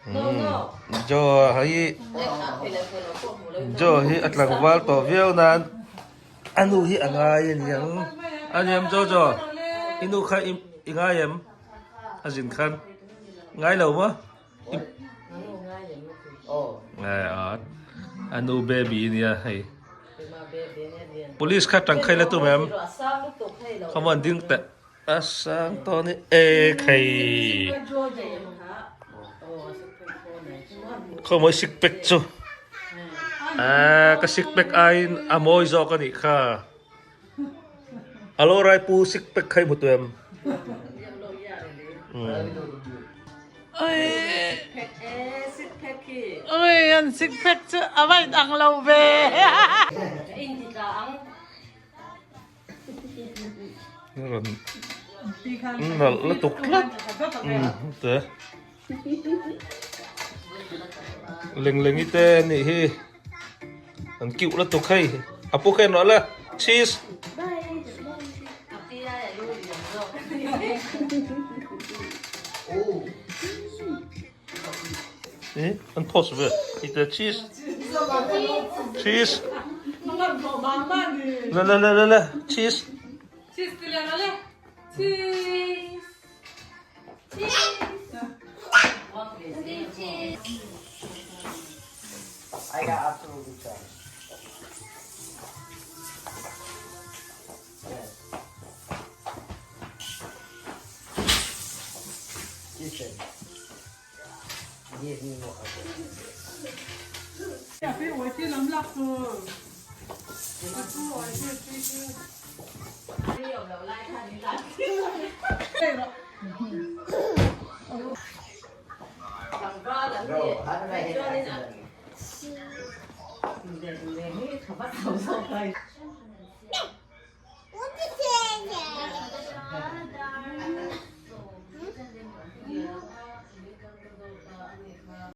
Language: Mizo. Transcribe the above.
Joe hi Joe hi a tlangval tawh viau nan a nu hi a ngai a niang a niam Jojo i nu kha i ngai em a zin khan ngai lo maw a nu baby nia hei police kha tangkhaih la tum em khaw an ding teh. A sang tawh ni e khai. Khaw mawi sik pek chu. A ka sik pek aiin a mawi zawk a nih kha. Alo rai pu sik pek khai hmu tu em. Ui an sik pek chu a va in ang lo ve. Rawn nalh lutuk tlat te leng lengi te anih hi an kiuh lutuk hei a pu khen rawh le cheese an pause ve ite cheese cheese le le le le le cheese cheese ti le le cheese I got absolutely trash.